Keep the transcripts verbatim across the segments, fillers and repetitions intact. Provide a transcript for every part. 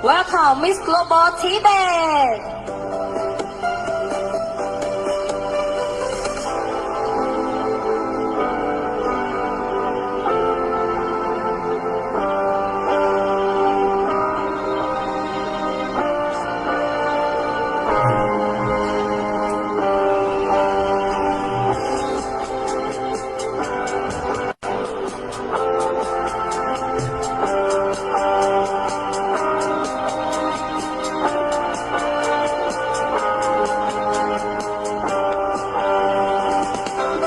Welcome, Miss Global Tibet!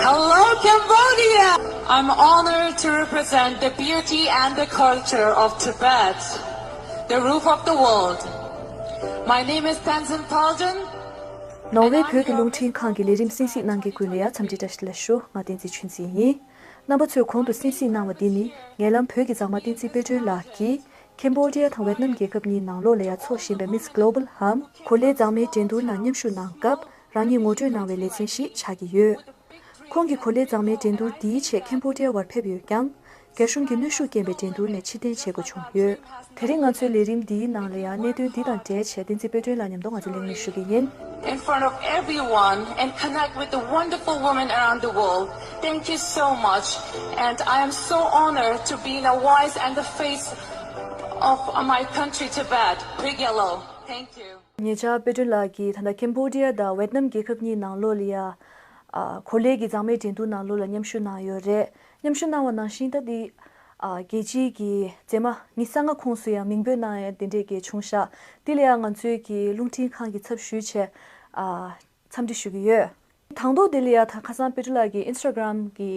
Hello, Cambodia! I'm honored to represent the beauty and the culture of Tibet, the roof of the world. My name is Tenzin Palden. ནོར་ཝེ་བོད་ཀྱི་རླུང་འཕྲིན་ཁང་གི་ལས་རིམ་གསན་གཟིགས་གནང་མཁན་ཀུན་ལ་ཡང་འཚམས་འདྲི་བཀྲ་ཤིས་བདེ་ལེགས་ཞུ། ང་བསྟན་འཛིན་ཆོས་འཛིན་ཡིན། རྣམ་པ་ཚོས་གོང་དུ་གསན་གཟིགས་གནང་བ་འདི་ནི་ངའི་ལམ་བོད་ཀྱི་མཛངས་མ་བསྟན་འཛིན་དཔལ་སྒྲོན་ལགས་ཀྱིས་ཁེམ་བྷོ་ཌི་ཡ་དང་ཝེད་ནམ་རྒྱལ་ཁབ་གཉིས་ནང་ལོགས་ལ་ཡང་འཚོགས་བཞིན་པའི་མིས་གྷི་ལོ་བལ་འམ་གོ་ལའི་མཛངས་མའི་འགྲན་བསྡུར་ནང་མཉམ་ཞུགས་གནང་སྐབས་རང་ཉིད་ངོ་སྤྲོད་གནང་བའི་ལེ་ཚན་ཞིག་ཆགས་ཀྱི་ཡོད། ཁོང་གིས་གོ་ལའི་མཛངས་མའི་འགྲན་བསྡུར་འདིའི་ཆེད་ཁེམ་བྷོ་ཌི་ཡ་བར་ཕེབས་ཡོད་ཀྱང་། རྒྱ་གཞུང་གི་གནོན་ཤུགས་རྐྱེན་པས་འགྲན་བསྡུར་ནས་ཕྱིར་འཐེན་བྱེད་དགོས་བྱུང་ཡོད། དེ་རིང་ང་ཚོའི་ལས་རིམ་འདིའི་ནང་ལ་ཡང་གནད་དོན་འདི་དང་འབྲེལ་བྱས་བསྟན་འཛིན་དཔལ་སྒྲོན་ལགས་མཉམ་དུ་ང་ཚོ་གླེང་མོལ་ཞུ་གི་ཡིན། In front of everyone and connect with the wonderful women around the world. Thank you so much. And I am so honored to be in a voice and the face of my country, Tibet. Big hello. Thank you. ཉེ་ཆར་དཔལ་སྒྲོན་ལགས་ཀྱིས་ད་ལྟ་ཁེམ་བྷོ་ཌི་ཡ་དང་ཝེད་ནམ་རྒྱལ་ཁབ་གཉིས་ནང་ལོགས་ལ་ཡ། ཨ། གོ་ལའི་གི་མཛངས་མའི་འགྲན་བསྡུར་ནང་ལོགས་ལ་མཉམ་ཞུགས་གནང་ཡོད་རེད། མཉམ་ཞུགས་གནང་བ་ནང་བཞིན་ད་འདི། ཨ། རྒྱལ་སྤྱིའི་གི་མཛེས་མ་ཉི་ཤུ་རྩ་ལྔ་ཁོངས་སུ་ཡང་མིང་འབོད་གནང་ཡ་དེ་འདྲས་ཀྱི་བྱུང་ཤག་འདི་ལ་ཡང་ང་ཚོའི་གི་རླུང་འཕྲིན་ཁང་གི་ཚབ་ཞུས་བྱས། ཨ། འཚམས་འདྲི་ཞུ་གི་ཡོད། དང་ཐོག་དེ་ལ་ཡ་ད་ཁ་སང་དཔལ་སྒྲོན་ལགས་ཀྱིས་ཨིན་སི་ཊ་གྷི་རམ་གྱི་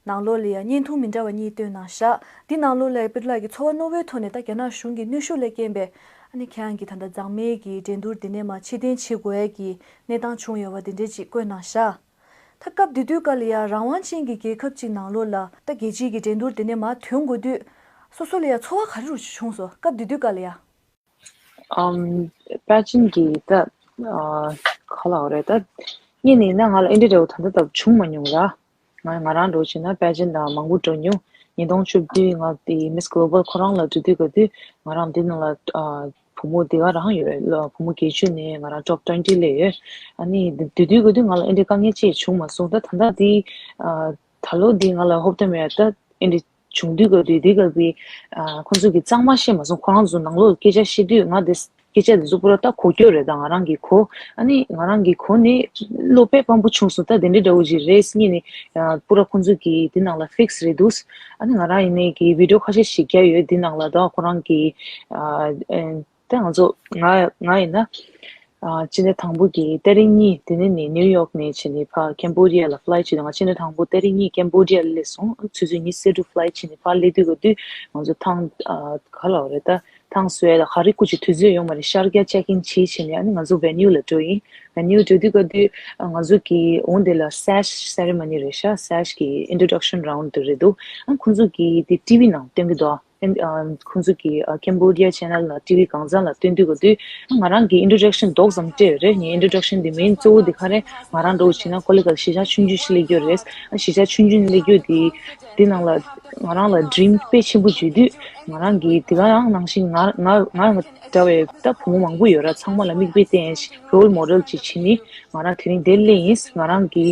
ནང་ལོགས་ལ་ཡ་བརྙན་ཐུང་མི་འདྲ་བ་གཉིས་བཏོན་གནང་ཤག་འདི་ནང་ལོགས་ལ་ཡ་དཔལ་སྒྲོན་ལགས་ཀྱིས་འཚོ་བ་རྣོ་བོའི་ཐོག་ནས་ད་རྒྱ་ནག་གཞུང་གི་གནོན་ཤུགས་ལས་རྐྱེན་པས་ཨ་ནི་ཁྱེད་རང་གིས་ད་ལྟ་མཛངས་མའི་གི་འགྲན་བསྡུར་འདི་ནས་མར་ཕྱིར་འཐེན་བྱེད་དགོས་ཡ་གི་གནས་སྟངས་བྱུང་ཡོད་པ་འདི་འདྲས་ཅིག་བཀོད་གནང་ཤག་ད་སྐབས་དེ་དུས་སྐབས་ལ་ཡ་རང་དབང་ཅན་གྱི་རྒྱལ་ཁབ་ཅིག་ནང་ལོགས་ལ་ད་རྒྱལ་སྤྱིའི་གི་འགྲན་བསྡུར་འདི་ནས་མར་ཐོན་དགོས་དུས་སོ་སོ་ལ་ཡ་ཚོར་བ་ག་རེ་རུ་བྱུང་སོང་སྐབས་དེ་དུས་སྐབས་ལ་ཡ། ཨམ། པེ་ཅིན་གྱི་ད་ཨ་ག་ལབ་དགོས་རེད་ད། ངས་ནི་ན་ང་ལ་ཨེ་འདྲ་འདྲ་བོ་ད་ལྟ་ད་བྱུང་མ་མྱོང་ར། ང་ང་རང་འདྲ་བོ་བྱས་ན་པེ་ཅིན་དང་མང་པོ་འགྲོ་མྱོང་། ཉིས་སྟོང་བཅུ་བདུན་ང་དེ་མིས་གྷི་ལོ་བལ་ཁོ་རང་ལ་འགྲོ་དུས་ག་དུས་ང་རང་འདི་ནང་ལ་ཨ་བུ་མོ་དེ་ག་རང་ཡོད་ལ་བུ་མོ་བརྒྱད་ཅུ་ནས་ང་རང་ཊོབ་ཊུ་ཝེན་ཊི་སླེབས་ཡོད། ཨ་ནི་དེ་དུས་ག་དུས་ང་ལ་ཨེ་འདྲ་དཀའ་ངལ་ཅིག་བྱུང་མ་སོང་། ད་ད་ལྟ་དེ་ཨ་ད་ལོ་འདི་ང་ལ་ཧོབ་སྟེ་མེད་ད་ཨེ་འདྲ། བྱུང་དུས་སྐབས་དུས་དེ་སྐབས་ཀྱི་ཨ་ཁོང་ཚོ་གི་གཙང་མ་ཤེས་མ་སོང་། ཁོ་རང་ཚོ་ནང་ལོགས་སྐད་ཆ་བཤད་དུས་ང་དེ་སྐད་ཆ་དེ་ཚོ་པུ་ར་ད་གོ་རྒྱུ་རེད། ད་ང་རང་གི་གོ་ཨ་ནི་ང་རང་གི་གོ་ནི་བློ་དཔེ་ཕམ་པོ་བྱུང་སོང་། ད་དེ་འདྲའི་འདྲ་བོ་ཅིག་རེད་སྙིང་ནི་ཨ་པུ་ར་ཁོང་ཚོ་གི་དེ་ནང་ལ་ཕིག་སི་རེད་འདུག་ཨ་ནི་ང་རང་ཡིན་ནའི་གི་བི་ཌི་ཡོ་ཁ་ཤས་ཤིག་རྒྱག་ཡོད། དེ་ནང་ལ་ད་ཁོ་རང་གི་ཨ་ཨ། ད་ང་ཚོ་ང་ང་ཡིན་ན། ཨ་ཕྱི་ཟླ་དང་པོ་གི་ཏ་རིག་གཉིས་དེ་ནས་ནི་ནིའུ་ཡོག་ནས་བྱས་ནས་ཕར་ཀེམ་བོ་ཌི་ཡ་ལ་ཕི་ལའི་ཊི་བྱས་ནས་ང་ཕྱི་ཟླ་དང་པོ་ཏ་རིག་གཉིས་ཀེམ་བོ་ཌི་ཡ་ལ་སླེབས་སོང་། ཆུ་ཚོད་གཉིས་ཙམ་དུ་ཕི་ལའི་ཊི་བྱས་ནས་ཕར་སླེབས་དུས་ག་དུས་ང་ཚོ་ཐང་ཨ་ག་ལབ་དགོས་རེད་ད། ཐང་བཟོ་ཡ་ལ་ག་རེ་སྐུ་མཁྱེན་དུས་ཚོད་ཡོད་མ་རེད། ཤར་རྒྱག་ཅེག་ཨིན་བྱས་བྱས་ནས་ཨ་ནི་ང་ཚོ་ཝེ་ནིའུ་ལ་འགྲོ་ཡིན། ཝེ་ནིའུ་འགྲོ་དུས་ག་དུས་ང་ཚོ་གི་འོང་དེ་ལ་སེ་ཤི་སེ་རི་མོ་ནི་རེད་ཤག་སེ་ཤི་གི་ཨིན་ཊྲོ་ཌག་ཤན་རའུན་ཌི་དེ་རེད་འདུག་ཨ་ཁོང་ཚོ་གི་དེ་ཊི་ཝི་ནང་སྟོན་གི་འདུག་ཨ། ཨ་ཁོང་ཚོ་གི་ཨ་ཀེམ་བོ་ཌི་ཡ་ཆེ་ནལ་ལ་ཊི་ཝི་གང་ཟག་ལ་སྟོན་དུས་ག་དུས་ང་རང་གི་ཨིན་ཊྲོ་ཌག་ཤན་རྡོག་ཙམ་སྤྲད་ཡོད་རེད། ངའི་ཨིན་ཊྲོ་ཌག་ཤན་དེ་མེན་གཙོ་བོ་དེ་ག་རེ་ང་རང་འདྲ་བོ་བྱས་ན་ཁོ་ལ་ག་གཞིས་ཆགས་ཆུང་ཆུང་ཞིག་སླེབས་ཡོད་རེད། ཨ་གཞིས་ཆགས་ཆུང་ཆུང་སླེབས་ཡོད་དེ་དེ་ནང་ལ་ང་རང་ལ་ཌི་རིམ་དཔེ་ཆེན་པོ་བརྗོད་དུས་ང་རང་གི་དེ་ག་ཡང་ནང་བཞིན་ང་ང་ང་འདྲ་བའི་ད་བུ་མོ་མང་པོ་ཡོད་ར། ཚང་མ་ལ་མིག་དཔེ་བསྟན་རོལ་མོ་ཌེལ་ཅིག་བྱས་ནི་ང་རང་དེ་རིང་དེ་སླེབས་ཡིན། ང་རང་གི་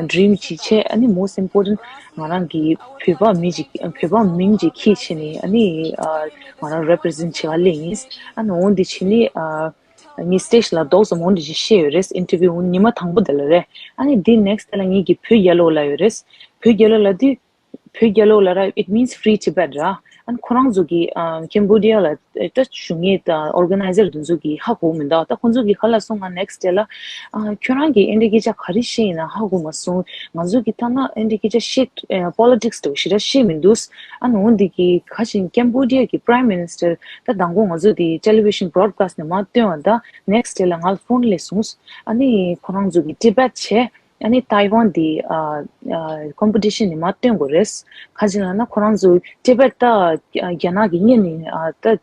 ཌི་རིམ་ཅིག་བྱས། ཨ་ནི་མོ་སི་ཊི་ཨིམ་པོ་ཊེན་ཊི་ང་རང་གི་བོད་པ་མི་ཅིག་བོད་པ་མིང་ཅིག་ཁྱེར་བྱས་ནས་ཨ་ནི་ཨ་ང་རང་རེ་པི་རི་ཛེན་ཊི་བྱེད་ག་སླེབས་ཡིན། ཨ་ནི་འོང་འདི་བྱས་ནི་ཨ་ངའི་སི་ཊེ་ཇི་ལ་རྡོག་ཙམ་འོང་འདི་ཅིག་བཤད་ཡོད་རེད། ཨིན་ཊར་བིའུ་ཉི་མ་དང་པོ་དེ་ལ་རེད། ཨ་ནི་འདི་ནེག་སི་ཊི་དེ་ལ་ངེད་ཀྱི་བོད་རྒྱལ་ལོ་ལབ་ཡོད་རེད། བོད་རྒྱལ་ལོ་ལབ་དུས་བོད་རྒྱལ་ལོ་ལབ་ར་it means free Tibet ར། ཨ་ནི་ཁོ་རང་ཚོ་གི་ཨ་ཀེམ་བོ་ཌི་ཡ་ལ་ད་བཞུགས་མཁན་ད་ཨོར་ག་ནའི་ཛར་དེ་ཚོ་གིས་ཧ་གོ་མི་འདུག་ད་ཁོང་ཚོ་གིས་ག་ལབ་སོང་། ང་ནེག་སི་ཊི་དེ་ལ་ཨ་ཁྱོད་རང་གིས་ཨེ་འདྲའི་སྐད་ཆ་ག་རེ་བཤད་ཡིན་ན་ཧ་གོ་མ་སོང་། ང་ཚོ་གིས་ཐ་ན་ཨེ་འདྲའི་སྐད་ཆ་བཤད་ཨ་པོ་ལི་ཊིག་སི་འདྲ་བོ་ཞེ་དྲག་བཤད་མི་འདུག་ཨ་ནི་འོ་འདི་གི་ཁ་ཅིག་ཀེམ་བོ་ཌི་ཡ་གི་པ་རའིམ་མི་ནི་སི་ཊར་ད་མདང་དགོང་ང་ཚོ་དེ་ཊེ་ལི་བི་ཤན་བྷི་རོཌ་ཀ་སི་ཊི་ནས་མར་སྟོན་པ་ད་ནེག་སི་ཊི་དེ་ལ་ང་ལ་ཕོན་སླེབས་སོང་། ཨ་ནི་ཁོ་རང་ཚོ་གིས་ཊི་བེཊ་བྱས། ཨ་ནི་ཏའེ་ཝན་དེ་ཨ་ཨ་ཀོམ་པི་ཊི་ཤན་ནས་མར་སྟོན་དགོས་རེད། ག་ཅི་ལབ་ན་ཁོ་རང་ཚོ་ཊི་བེཊ་ད་ཨ་རྒྱ་ནག་གི་སྔོན་ནས་ཨ་ད་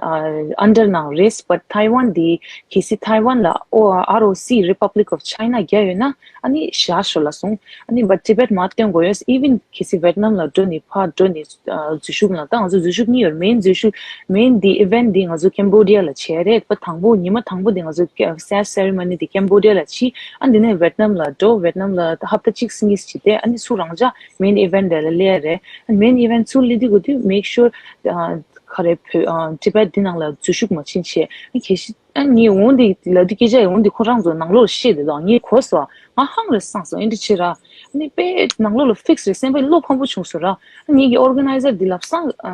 ཨ་under ནང་རེད། But Taiwan དེ་གལ་སྲིད་Taiwan ལ་ཨོ་R O C Republic of China རྒྱག་ཡོད་ན་ཨ་ནི་བཞག་ཤོག་ལབ་སོང་། ཨ་ནི་but Tibet མར་བཏོན་དགོས་ཡོད། Even གལ་སྲིད་Vietnam ལ་འགྲོ་ནས་ཕར་འགྲོ་ནས་ཨ་འཛུལ་ཞུགས་ལ། ད་ང་ཚོ་འཛུལ་ཞུགས་གཉིས་ཡོད། Main འཛུལ་ཞུགས་main དེ་event དེ་ང་ཚོ་Cambodia ལ་བྱས་རེད། པ་དང་པོ་ཉི་མ་དང་པོ་དེ་ང་ཚོ་sage ceremony དེ་Cambodia ལ་བྱས། ཨ་འདི་ནས་Vietnam ལ་འགྲོ། Vietnam ལ་ད་ཧབ་ཏ་གཅིག་གཉིས་བྱས་ཏེ་ཨ་ནི་ཚུར་རང་འཇགས་main event དེ་ལ་སླེབས་རེད། Main event ཚུར་སླེབས་དུས་གོ་དུས་make sure ག་རེ་བོད་ཨ་Tibet འདི་ནང་ལ་འཛུལ་ཞུགས་མ་ཕྱིན་ཆེད། ཨ་གལ་སྲིད་ཨ་ངས་འོང་འདི་ལབ་དུས་སྐད་ཆ་འོང་འདི་ཁོ་རང་ཚོ་ནང་ལོགས་ལ་བཤད་དེ་དང་ངས་གོ་སོང་། ང་ཧང་རེད་སངས་སོང་། ཨེ་འདྲ་བྱེད་ར། ཨ་ནི་དཔེ་ནང་ལོགས་ལ་fix རེད། སེམས་པ་བློ་ཕམ་པོ་བྱུང་སོང་ར། ཨ་ངེད་ཀྱི་organizer འདི་ལབ་སང་ཨ་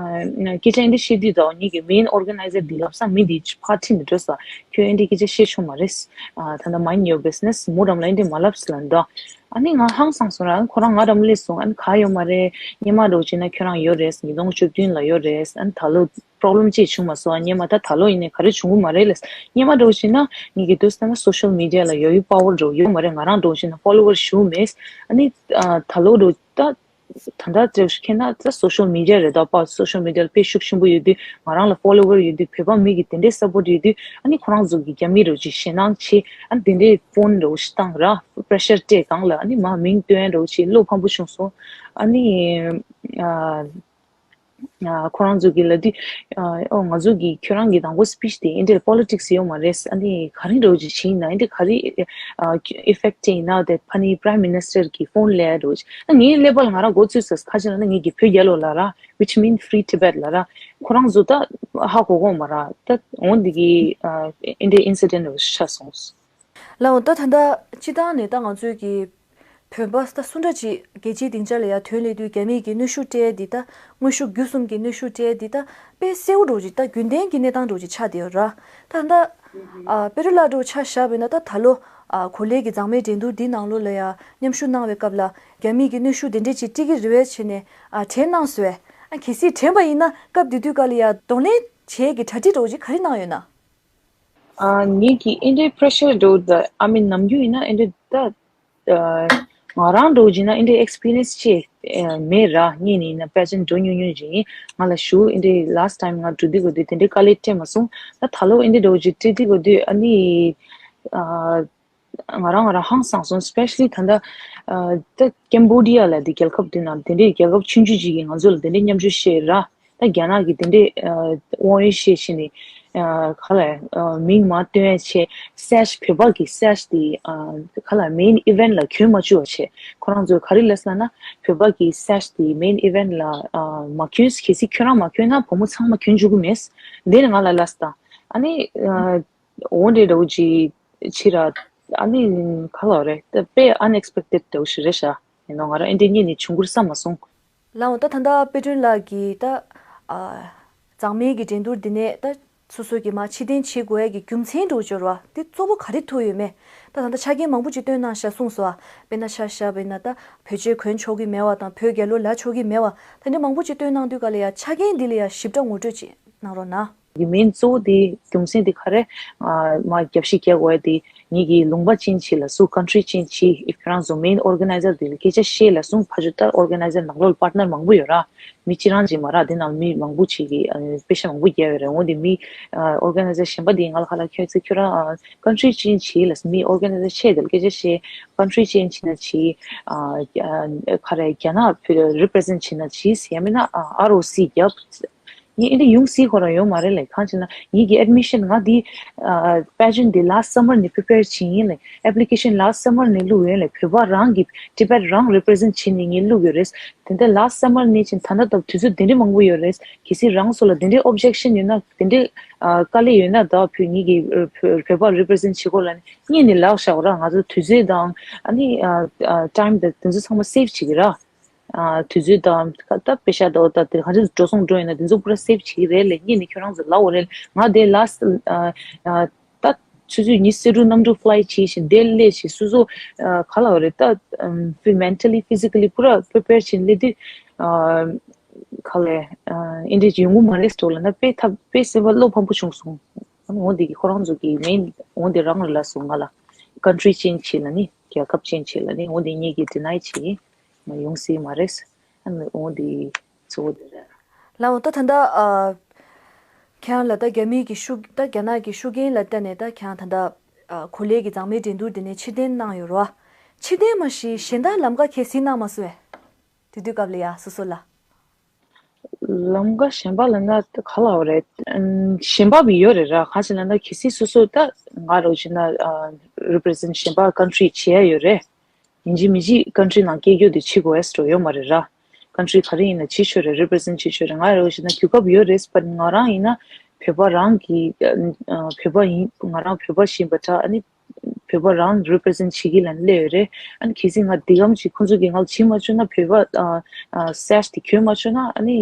སྐད་ཆ་ཨེ་འདྲ་བཤད་དུས་དང་ངེད་ཀྱི་main organizer འདི་ལབ་སང་མི་འདི་ཕར་ཁྲིད་ནས་འགྲོ་སོང་། ཁྱོད་ཨེ་འདྲ་སྐད་ཆ་བཤད་ཆོག་མ་རེད། ཨ་ད་ལྟ་mind your business མོ་རམ་ལ་ཨེ་འདྲ་མ་ལབ་ཟེར་ལབ་འདུག་ཨ་ནི་ང་ཧང་སངས་སོང་ར། ཁོ་རང་ང་རམ་སླེབས་སོང་། ཨ་ནི་ག་ཡོད་མ་རེད། སྔོན་མ་འདྲ་བོ་བྱས་ན་ཁྱོད་རང་ཡོད་རེད། ཉིས་སྟོང་བཅུ་བདུན་ལ་ཡོད་རེད། ཨ་ནི་ད་ལོ་problem ཅིག་བྱུང་མ་སོང་། ཨ་སྔོན་མ་ད་ད་ལོ་ཡིན་ནའི་ག་རེ་བྱུང་གི་མ་རེད་ལབ། སྔོན་མ་འདྲ་བོ་བྱས་ན་ངེད་ཀྱི་དུས་ཙམ་ན་social media ལ་ཡོད་ཡོད་power འདྲ་བོ་ཡོད་མ་རེད། ང་རང་འདྲ་བོ་བྱས་ན་follower ཞེ་པོ་མེད། ཨ་ནི་ཨ་ད་ལོ་འདྲ་བོ་ད་ད་ལྟ་ཁྱེད་ན་ད་social media རེད་ད། པ་social media ལ་དཔེ་ཤུགས་ཆེན་པོ་ཡོད་དུས། ང་རང་ལ་follower ཡོད་དུས། བོད་པ་མི་གི་དེ་འདྲའི་support ཡོད་དུས། ཨ་ནི་ཁོ་རང་ཚོ་གི་རྒྱ་མི་རོ་ཅིག་ཞེད་སྣང་ཆེ། ཨ་ནི་དེ་འདྲའི་phone རོ་ཞིག་བཏང་ར། pressure སྤྲད་གང་ལ། ཨ་ནི་མ་མིང་བཏོན་རོ་ཅིག་བློ་ཕམ་པོ་བྱུང་སོང་། ཨ་ནི་ཨ་ཨ་ཁོ་རང་ཚོ་གི་ལ་དུས་ཨ་ཨོ་ང་ཚོ་གི་ཁྱོད་རང་གི་དང་པོ་speech དེ་ཨེ་འདྲའི་politics ཡོད་མ་རེད། ཨ་ནི་ག་རེ་འདྲ་བོ་ཅིག་བྱས་ཡིན་ན། ཨེ་འདྲ་ག་རེ་ཨ་effect སྤྲད་ཡིན་ན། དེ་ཕ་ནི་prime minister གི་phone སླེབས་རོ་ཅིག་ཨ་ངའི་ཀླད་པ་ལ་ང་རང་མགོ་ཚོས་སོང་། ཁ་ཅིག་ལ་ནི་ངེད་ཀྱི་བོད་རྒྱལ་ལོ་ལབ་ར། Which mean free Tibet ལབ་ར། ཁོ་རང་ཚོ་ད་ཧ་གོ་གོ་མ་ར། ད་འོ་འདི་གི་ཨ་ཨེ་འདྲའི་incident རེ་ཆགས་སོང་། ལགས་འོ། ད་ད་ལྟ་སྤྱི་བཏང་ནས་ད་ང་ཚོའི་གི་བོད་པ་ད་སུ་འདྲ་ཅིག་རྒྱལ་སྤྱིའི་སྡིངས་ཆ་ལ་ཡ་ཐོན་སླེབས་དུས་རྒྱ་མིས་ཀྱི་གནོན་ཤུགས་སྤྲད་འདི་ད་དངོས་ཤུགས་བརྒྱུད་གསུམ་གྱི་གནོན་ཤུགས་སྤྲད་འདི་ད་དཔེ་གསལ་པོ་འདྲ་བོ་ཅིག་ད་རྒྱུན་ལྡན་གྱི་གནས་སྟངས་འདྲ་བོ་ཅིག་ཆགས་བསྡད་ཡོད་ར། ད་ད་ཨ་པེ་རུ་ལ་འདྲ་བོ་ཆ་བཞག་པ་ཡིན་ན། ད་ད་ལོ་ཨ་གོ་ལའི་གི་མཛངས་མའི་འགྲན་བསྡུར་འདི་ནང་ལོགས་ལ་ཡ་མཉམ་ཞུགས་གནང་བའི་སྐབས་ལ་རྒྱ་མིས་ཀྱི་གནོན་ཤུགས་དེ་འདྲས་ཅིག་སྤྲད་ཀྱི་རེད་པས་བྱས་ནས་ཨ་དྲན་གནང་སོང་། ཨ་གལ་སྲིད་དྲན་པ་ཡིན་ན་སྐབས་དེ་དུས་སྐབས་ལ་ཡ་གདོང་ལེན་བྱེད་ཀྱི་གྲ་སྒྲིག་འདྲ་བོ་ཅིག་ག་རེ་གནང་ཡོད་ན། ཨ་ངེད་ཀྱི་ཨེ་འདྲའི་pressure འདྲ་བོ་ད་I mean ནམ་རྒྱུན་ཡིན་ན་ཨེ་འདྲའི་ད་ཨ་ང་རང་འདྲ་བོ་བྱས་ན་ཨེ་འདྲའི་experience ཅིག་ཨ་མེད་ར། ངས་ནི་ཡིན་ན་pageant འགྲོ་ཉུང་ཉུང་ཅིག་ཡིན། ང་ལ་ཞུ་ཨེ་འདྲའི་last time ང་འགྲོ་དུས་གོ་དུས་དེ་འདྲའི་དཀའ་ལས་སྤྲད་མ་སོང་། ད་ད་ལོ་ཨེ་འདྲའི་འདྲ་བོ་ཅིག་སྤྲད་དུས་གོ་དུས་ཨ་ནི་ཨ་ང་རང་ང་རང་ཧང་སངས་སོང་། Especially ད་ལྟ་ཨ་ད་Cambodia ལ་དེ་རྒྱལ་ཁབ་དེ་ནང་དེ་འདྲའི་རྒྱལ་ཁབ་ཆུང་ཆུང་ཅིག་གིས་ང་ཚོ་ལ་དེ་འདྲའི་མཉམ་ཞུགས་བྱས་ར། ད་རྒྱ་ནག་གིས་དེ་འདྲའི་ཨ་དབང་ཡོད་བཤད་བྱས་ནས་ཨ་ག་ལ་ཨ་མིང་མ་བཏོན་ཡ་བྱས། sage བོད་པ་གི་sage དེ་ཨ་ག་ལ་main event ལ་གྱོན་མ་བཅུག་པ་བྱས། ཁོ་རང་ཚོས་ག་རེ་ལབ་སོང་ན། བོད་པ་གི་sage དེ་main event ལ་ཨ་མ་གྱོན། གལ་སྲིད་ཁྱོད་རང་མ་གྱོན་ན་བུ་མོ་ཚང་མ་གྱོན་བཅུག་གི་མེད། དེ་ནས་ང་ལ་ལབ་སོང་། ཨ་ནི་ཨ་འོ་འདྲའི་འདྲ་བོ་ཅིག་ཕྱིར་ར། ཨ་ནི་ག་ལ་རེད། ད་དཔེ་unexpected འདྲ་བོ་ཞིག་རེད་ཤག་ཡིན་ནོ། ང་རང་ཨེ་འདྲའི་གཉིས་ནས་བྱུང་གི་རེད་བསམ་མ་སོང་། ལགས་འོ། ད་ད་ལྟ་དཔལ་སྒྲོན་ལགས་ཀྱིས་ད་ཨ་མཛངས་མའི་གི་འགྲན་བསྡུར་འདི་ནས་ད་སོ་སོ་གི་མར་ཕྱིར་འཐེན་བྱེད་དགོས་ཡ་གི་རྒྱུ་མཚན་འདྲ་བོ་འབྱོར་བ་འདི་གཙོ་བོ་ག་རེ་ཐུག་ཡོད་མེད། ད་ད་ལྟ་ཆ་རྐྱེན་མང་པོ་ཅིག་བཏོན་གནང་ཤག་གསུངས་སོང་ཨ། དཔེར་ན་ཆ་བཞག་པ་ཡིན་ན་ད་བོད་ཆས་གོན་ཆོག་གི་མེད་པ་དང་། བོད་རྒྱལ་ལོ་ལ་ཆོག་གི་མེད་པ། ད་འདི་མང་པོ་ཅིག་བཏོན་གནང་དུས་ག་ལ་ཡ་ཆ་རྐྱེན་འདི་ལ་ཡ་ཞིབ་ཕྲ་ངོ་སྤྲོད་ཅིག་གནང་རོགས་གནང་། གི་main གཙོ་བོ་དེ་རྒྱུ་མཚན་དེ་ག་རེ། ཨ་མ་རྒྱབ་བཤིག་རྒྱག་དགོས་དེ་ངེད་ཀྱི་ལུང་པ་ཅན་ཅིག་ལ་སུ་country ཅན་ཅིག་ཨི་ཁྱེད་རང་ཚོ་main organizer དེ་ལ་སྐད་ཆ་བཤད་ལ་སོང་། ཕ་ཇོ་ལྟར་organizer ནང་ལོགས་ལ་partner མང་པོ་ཡོད་ར། མི་གཅིག་རང་ཅིག་མ་ར། དེ་ནང་མི་མང་པོ་ཅིག་གིས་ཨ་པེ་ཤ་མང་པོ་རྒྱབ་ཡོད་རེད། འོ་དེ་མི་ཨ་organizer གཞན་པ་དེ་ང་ལ་ཁ་ལ་ཁྱོད་ཚོ་ཁྱོད་རང་ཨ་country ཅན་ཅིག་ལ་མི་organizer ཆེ་དེ་ལ་སྐད་ཆ་བཤད། country ཅན་ཅིག་ན་ཅིག་ཨ་ཨ་ག་རེ་རྒྱ་ནག་represent བྱེད་ན་ཅིག་ཡང་མིན་ན་ཨ་R O C རྒྱབ། ངས་ཨེ་འདྲ་ཡོང་སྲིད་ཁོ་རང་ཡོད་མ་རེད་ལས། གང་ཅི་ན་ངེད་ཀྱི་admission ང་འདི་ཨ་pageant འདི་last summer ནས་prepare བྱེད་ཡིན་ལས། application last summer ནས་བླུགས་ཡོད་ལས། བོད་པ་རང་གི་Tibet རང་represent བྱེད་ནས་ངས་བླུགས་ཡོད་རེད། དེ་འདྲ་last summer ནས་ཕྱིན་ད་ལྟ་ད་དུས་ཚོད་དེ་འདྲ་མང་པོ་ཡོད་རེད། གལ་སྲིད་རང་ཚོ་ལ་དེ་འདྲའི་objection ཡོད་ན། དེ་འདྲའི་ཨ་དཀའ་ལས་ཡོད་ན། ད་བོད་ངེད་ཀྱི་ཨ་བོད་བོད་པ་represent བྱེད་སྐོར་ལ་ནི་སྔོན་ནས་ལབ་བཞག་ར། ང་ཚོ་དུས་ཚོད་དང་ཨ་ནི་ཨ་ཨ་time དང་དེ་ཚོ་ཚང་མ་save བྱེད་ཀྱི་ར། ཨ་དུས་ཚོད་དང་ད་པེ་ཤ་དང་ད་དེ་ག་ཚོད་འགྲོ་སོང་འགྲོ་ཡོད་ན་དེ་ཚོ་པུ་ར་save བྱེད་ཀྱི་རེད་ལས། སྔོན་ནས་ཁྱོད་རང་ཚོ་ལབ་འོ་རེད། ང་དེ་last ཨ་ཨ་ད་ཆུ་ཚོད་ཉི་ཤུ་རྩ་དྲུག་གནམ་གྲུ་fly བྱས་ཤིང་དེ་སླེབས་ཤིང་སོ་སོ་ཨ་ག་ལབ་རེད། ད་ཨམ་mentally physically པུ་ར་prepare བྱས་སླེབས་དུས་ཨ་ག་ལས་ཨ་ཨེ་འདྲས་ཡོང་གི་མ་རེད་ཟེར་ལབ་ན། དཔེ་ཐབས་དཔེ་སེམས་པ་བློ་ཕམ་པོ་བྱུང་སོང་། འོ་འདི་གི་ཁོ་རང་ཚོ་གི་main འོ་འདི་རང་རེད་ལབ་སོང་ང་ལ། country ཅན་ཅིག་ལ་ནི། རྒྱལ་ཁབ་ཅན་ཅིག་ལ་ནི་འོ་འདི་ངེད་ཀྱིས་deny བྱེད་མ་ཡོང་སྲིད་མ་རེད། ཨ་ནི་འོ་འདི་གཙོ་བོ་འདི་རེད། ལགས་འོ། ད་ད་ལྟ་ཨ་ ཁྱེད་རང་ལ་ད་རྒྱ་མིའི་གི་ཤུགས་ད་རྒྱ་ནག་གི་ཤུགས་རྐྱེན་ལ་བརྟེན་ནས་ད་ཁྱེད་རང་ད་ལྟ་ཨ་གོ་ལའི་གི་མཛངས་མའི་འགྲན་བསྡུར་དེ་ནས་ཕྱིར་འཐེན་གནང་ཡོད་རེད་བ། ཕྱིར་འཐེན་མ་གཞི་གཞན་དག་ལམ་ཁ་གལ་སྲིད་གནང་མ་སོང་བས། དེ་དུས་སྐབས་ལ་ཡ་སོ་སོ་ལ། ལམ་ཁ་གཞན་པ་ལ་ན་ག་ལ་བ་རེད། གཞན་པ་བི་ཡོད་རེད་ར། ག་ཅི་ལ་ན་གལ་སྲིད་སོ་སོ་ད་ང་རོ་ཅི་ན་represent གཞན་པ་country བྱེད་ཡ་ཡོད་རེད། ཡིན་གཅིག་མིན་གཅིག་country ནང་སྐད་རྒྱུ་དེ་བྱེད་དགོས་ཨེ་སྤྲོ་ཡོད་མ་རེད་ར། country ག་རེ་ཡིན་ན་བྱེད་ཆོག་རེད། represent བྱེད་ཆོག་རེད། ང་རོ་ཅི་ན་གོ་སྐབས་ཡོད་རེད། but ང་རང་ཡིན་ན་བོད་པ་རང་གི་བོད་པ་ཡིན། ང་རང་བོད་པ་ཞིག་ཡིན་པ་འདྲ། ཨ་ནི་བོད་པ་རང་represent བྱེད་ཀྱི་ལ་སླེབས་ཡོད་རེད། ཨ་ནི་གལ་སྲིད་ང་འདི་གམ་ཅིག་ཁོང་ཚོ་གིས་ང་ལ་བྱེད་མ་བཅུག་ན་བོད་པ་ཨ་ཨ་sash དེ་གྱོན་མ་བཅུག་ན་ཨ་ནི་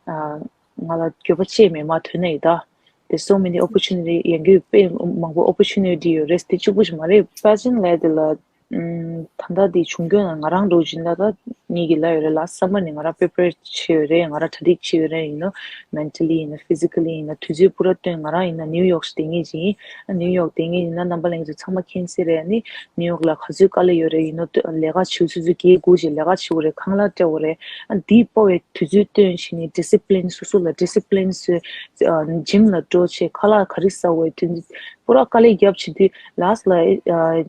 ཨ་ང་ལ་འགྱོད་པ་ཆེ་མེད་མ་དོན་ནས་ཡིན་ད། There's so many opportunity ཡང་གི་དཔེ་མང་པོ་opportunity ཡོད་རེད། དེ་གཅིག་པུ་ཞིག་མ་རེད། pageant ལས་དེ་ལ་ཨམ་ད་ལྟ་དེ་བྱུང་རྒྱུ་ན་ང་རང་འགྲོ་བཞིན་ད་ད་ངེད་ཀྱི་ལ་ཡོད་རེད། last summer ནས་ང་རང་prepare བྱས་ཡོད་རེད། ང་རང་གྲ་སྒྲིག་བྱས་ཡོད་རེད། you know mentally ཡིན་ན་physically ཡིན་ན་དུས་ཚོད་པུ་ར་བཏོན། ང་རང་ཡིན་ན་ནིའུ་ཡོག་ཞིག་བསྡད་མཁན་ཅིག་ཡིན། ནིའུ་ཡོག་བསྡད་མཁན་ཡིན་ན་རྣམ་པ་ལྷན་རྒྱས་ཚང་མ་མཁྱེན་གསལ་རེད། ཨ་ནི་ནིའུ་ཡོག་ལ་ག་ཚོད་དཀའ་ལས་ཡོད་རེད། you know ལས་ཀ་བྱེད་སོ་སོ་སྒེར་སྒུག་བྱས་ལས་ཀ་བྱེད་དགོས་རེད། ཁང་གླ་སྤྲད་དགོས་རེད། ཨ་འདི་སྤོ་བའི་དུས་ཚོད་བཏོན་བྱས་ནས་discipline སོ་སོ་ལ་discipline བཟོས། gym ལ་འགྲོ་བྱས་ཁ་ལག་ག་རེ་ཟ་དགོས་དེ་འདི་པུ་ར་དཀའ་ལས་རྒྱབ་བྱས་དུས་last ལ་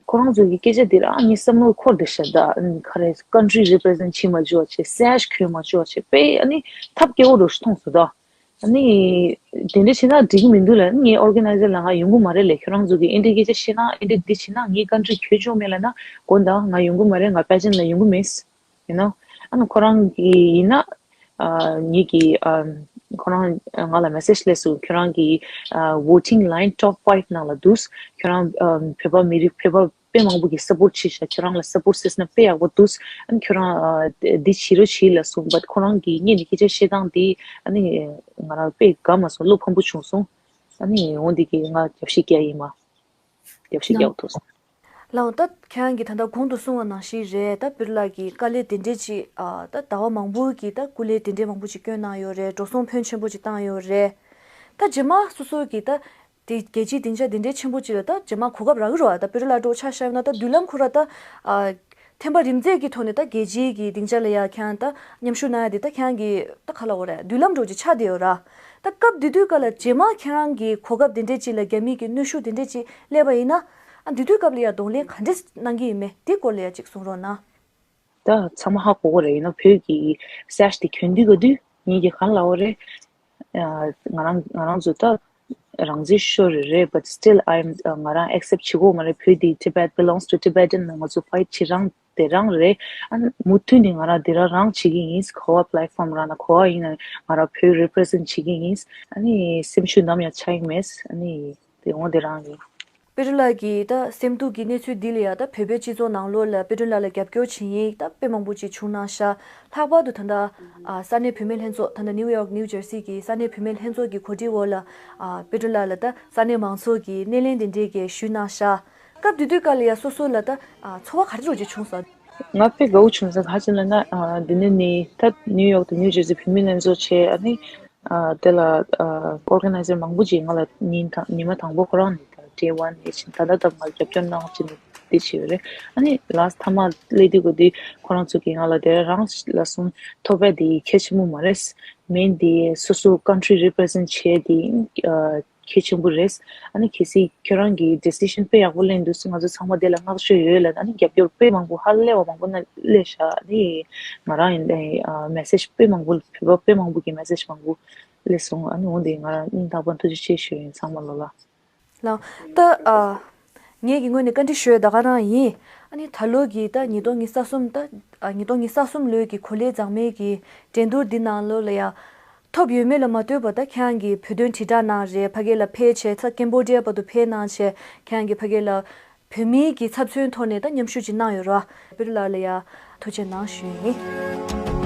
ཁོ་རང་ཚོ་གི་སྐད་ཆ་འདི་རང་ངའི་བསམ་བློ་འཁོར་བསྡད་ཤག་ད་ག་རེ་country represent བྱེད་མ་བཅུག་བྱས་sash གྱོན་མ་བཅུག་བྱས་དཔེ་ཨ་ནི་ཐབས་སྐྱོ་བོ་འདྲ་ཞིག་མཐོང་སོང་ད། ཨ་ནི་དེ་འདྲ་བྱས་ན་འགྲིག་གི་མི་འདུག་ལབ། ངའི་organizer ལ་ང་ཡོང་གི་མ་རེད་ལབ། ཁྱོད་རང་ཚོ་གིས་ཨེ་འདྲའི་སྐད་ཆ་བཤད་ན་ཨེ་འདྲ་འདི་བྱས་ན་ངའི་country གྱོད་ཆོག་མེད་ལབ་ན་དགོངས་དག་ང་ཡོང་གི་མ་རེད། ང་pageant ལ་ཡོང་གི་མེད། you know ཨ་ནི་ཁོ་རང་གི་ཡིན་ན་ཨ་ངེད་ཀྱི་ཨ་ཁོ་རང་ང་ལ་message སླེབས་སོང་། ཁྱོད་རང་གི་ཨ་voting line top five ནང་ལ་འདུག་ཁྱོད་རང་ཨ་བོད་པ་མི་རིགས་བོད་པ་དཔེ་མང་པོ་གིས་support བྱས་ཤག་ཁྱོད་རང་ལ་support བྱས་ན་དཔེ་ཡག་པོ་འདུག་ཨ་ནི་ཁྱོད་རང་ཨ་འདི་བྱེད་རོགས་བྱེད་ལབ་སོང་། but ཁོ་རང་གིས་སྔོན་ནས་སྐད་ཆ་བཤད་སྟངས་འདི་ཨ་ནི་ང་རང་དཔེ་དགའ་མ་སོང་། བློ་ཕམ་པོ་བྱུང་སོང་། ཨ་ནི་འོ་འདི་གིས་ང་རྒྱབ་བཤིག་རྒྱག་ཡིན་མ། རྒྱབ་བཤིག་རྒྱག་ཐུབ་སོང་། ལགས་འོང་། ད་ཁྱེད་རང་གིས་ད་ལྟ་གོང་དུ་གསུངས་པ་ནང་བཞིན་རེད། ད་པི་རུ་ལགས་ཀྱིས་དཀའ་ལས་དེ་འདྲས་ཅིག་ཨ་ད་ཟླ་བ་མང་པོ་གི་ད་སྐུ་ལས་དེ་འདྲས་མང་པོ་ཅིག་བསྐྱོན་གནང་ཡོད་རེད། འགྲོ་སོང་ཕོན་ཆེན་པོ་ཅིག་བཏང་ཡོད་རེད། ད་རྗེས་མ་སོ་སོ་གིས་ད་དེ་རྒྱལ་སྤྱིའི་སྡིངས་ཆ་དེ་འདྲའི་ཆེན་པོ་ཅིག་ལ་ད་རྗེས་མ་གོ་སྐབས་རག་གི་རེད་བ། ད་པི་རུ་ལགས་འདྲ་བོ་ཆ་བཞག་ན་ད་མདུན་ལམ་ཁོ་ར་ད་ཨ་ཐེམ་པ་རིམ་འཛེགས་ཀྱི་ཐོག་ནས་ད་རྒྱལ་སྤྱིའི་གི་སྡིངས་ཆ་ལ་ཡ་ཁྱེད་རང་ད་མཉམ་ཞུགས་གནང་ཡ་དེ་ད་ཁྱེད་རང་གི་ད་ག་ལབ་དགོས་རེད། མདུན་ལམ་འདྲ་བོ་ཅིག་ཆགས་བསྡད་ཡོད་ར། ད་སྐབས་དེ་དུས་སྐབས་ལ་རྗེས་མ་ཁྱེད་རང་གི་གོ་སྐབས་དེ་འདྲས་ཅིག་ལ་རྒྱ་མི་གི་གནོན་ཤུགས་དེ་འདྲས་ཅིག་སླེབས་པ་ཡིན་ན། ཨ་དེ་དུས་སྐབས་ལ་ཡ་གདོང་ལེན་ག་འདྲས་གནང་གི་ཡིན་མེད་དེ་སྐོར་ལ་ཡ་ཅིག་གསུང་རོགས་གནང་། ད་ཚང་མ་ཧ་གོ་གི་རེད། ཡིན་ན་བོད་ཀྱི་sash དེ་གྱོན་དུས་ག་དུས་ངེད་ཀྱིས་གང་ལབ་པ་རེད། ང་རང་ང་རང་ཚོ་ད་རང་བཙན་ཤོར་རེད་རེད། but still I am ང་རང་accept བྱེད་དགོས་མ་རེད། བོད་འདི་Tibet belongs to Tibetan ལ་ང་ཚོ་fight བྱེད་རང་དེ་རང་རེད། ཨ་ནི་མུ་མཐུད་ནས་ང་རང་དེ་རང་རང་བྱེད་ཀྱི་ཡིན། ག་བ་platform རང་ན་ག་བ་ཡིན་ན་ང་རང་བོད་represent བྱེད་ཀྱི་ཡིན། ཨ་ནི་སེམས་ཤུགས་ནམ་ཡང་ཆག་གི་མེད། ཨ་ནི་དེ་འོང་དེ་རང་ཡིན། པི་རུ་ལགས་ཀྱི་ད་སེམས་སྡུག་གི་གནས་ཚུལ་འདི་ལ་ཡ་ད་བོད་པའི་སྤྱི་ཚོགས་ནང་ལོགས་ལ་པི་རུ་ལགས་ལ་རྒྱབ་སྐྱོར་བྱེད་མཁན་ད་དཔེ་མང་པོ་ཅིག་བྱུང་གནང་ཤག་ལྷག་པར་དུ་ད་ལྟ་ཨ་ས་གནས་བུད་མེད་ལྷན་ཚོགས་ད་ལྟ་ནིའུ་ཡོག་ནིའུ་ཇར་སི་གི་ས་གནས་བུད་མེད་ལྷན་ཚོགས་ཀྱི་གོ་སྒྲིག་འོག་ལ་ཨ་པི་རུ་ལགས་ལ་ད་ས་གནས་མང་ཚོགས་ཀྱི་སྣེ་ལེན་དེ་འདྲའི་གི་ཞུས་གནང་ཤག་སྐབས་དེ་དུས་སྐབས་ལ་ཡ་སོ་སོ་ལ་ད་ཨ་ཚོར་བ་ག་རེ་འདྲ་ཅིག་བྱུང་སོང་། ང་དཔེ་དགའ་བོ་བྱུང་སོང་། ག་ཅི་ལབ་ན་ཨ་འདི་ནས་ནི་ད་ནིའུ་ཡོག་དང་ནིའུ་ཇར་སི་བུད་མེད་ལྷན་ཚོགས་བྱས། ཨ་ནི་ཨ་དེ་ལ་ཨ་organizer མང་པོ་ཅིག་ང་ལ་ཉིན་དང་ཉི་མ་དང་པོ་ཁོ་རང་ནས་ད་day one ནས་བྱས་ད་ལྟ་ད་ང་རྒྱབ་སྐྱོར་གནང་བྱས་ནས་འདི་བྱས་ཡོད་རེད། ཨ་ནི་last མཐའ་མ་སླེབས་དུས་ག་དུས་ཁོ་རང་ཚོ་གིས་ང་ལ་དེ་རང་ལ་གསུངས། ཐོབ་པ་དེ་གལ་ཆེན་པོ་མ་རེད། main དེ་སོ་སོ་country represent བྱས་དེ་ཨ་གལ་ཆེན་པོ་རེད། ཨ་ནི་གལ་སྲིད་ཁྱོད་རང་གིས་decision དཔེ་ཡག་པོ་ལེན་འདུག་ཟེར་ང་ཚོ་ཚང་མ་དེ་ལ་བསྔགས་བརྗོད་ཡོད་ལབ། ཨ་ནི་རྒྱབ་སྐྱོར་དཔེ་མང་པོ་ཧ་ལས་པ་མང་པོ་ན་སླེབས་ཤག་ཨ་ནི་ང་རང་ཡིན་ནའི་ཨ་message དཔེ་མང་པོ་བོད་པ་དཔེ་མང་པོ་གི་message མང་པོ་སླེབས་སོང་། ཨ་ནི་འོ་དེ་ང་རང་སྙིང་ཐག་པ་ཐུགས་རྗེ་ཆེ་ཞུ་ཡིན་ཚང་མ་ལོ་ལ། ལགས། ད་ཨ་ངེད་ཀྱི་ངོས་ནས་བཀའ་འདྲི་ཞུ་ཡ་ད་ག་རང་ཡིན། ཨ་ནི་ད་ལོ་གི་ད་ཉིས་སྟོང་ཉི་ཤུ་རྩ་གསུམ་ད་ཨ་ཉིས་སྟོང་ཉི་ཤུ་རྩ་གསུམ་ལོའི་གི་གོ་ལའི་མཛངས་མའི་གི་འགྲན་བསྡུར་འདི་ནང་ལོགས་ལ་ཡ། ཐོབ་ཡོད་མེད་ལ་མ་ལྟོས་པར་ད་ཁྱེད་རང་གིས་བོད་དོན་དྲིལ་བསྒྲགས་གནང་རེད། ཕ་གི་ལ་ཕེབས་བྱས་ཚ་ཀེམ་བོ་ཌི་ཡ་བར་དུ་ཕེབས་གནང་བྱས་ཁྱེད་རང་གིས་ཕ་གི་ལ་བོད་མིའི་གི་ཚབ་མཚོན་ཐོག་ནས་ད་མཉམ་ཞུགས་ཅིག་གནང་ཡོད་རེད་བ། པི་རུ་ལགས་ལ་ཡ་ཐུགས་རྗེ་གནང་ཞུ་ཡིན།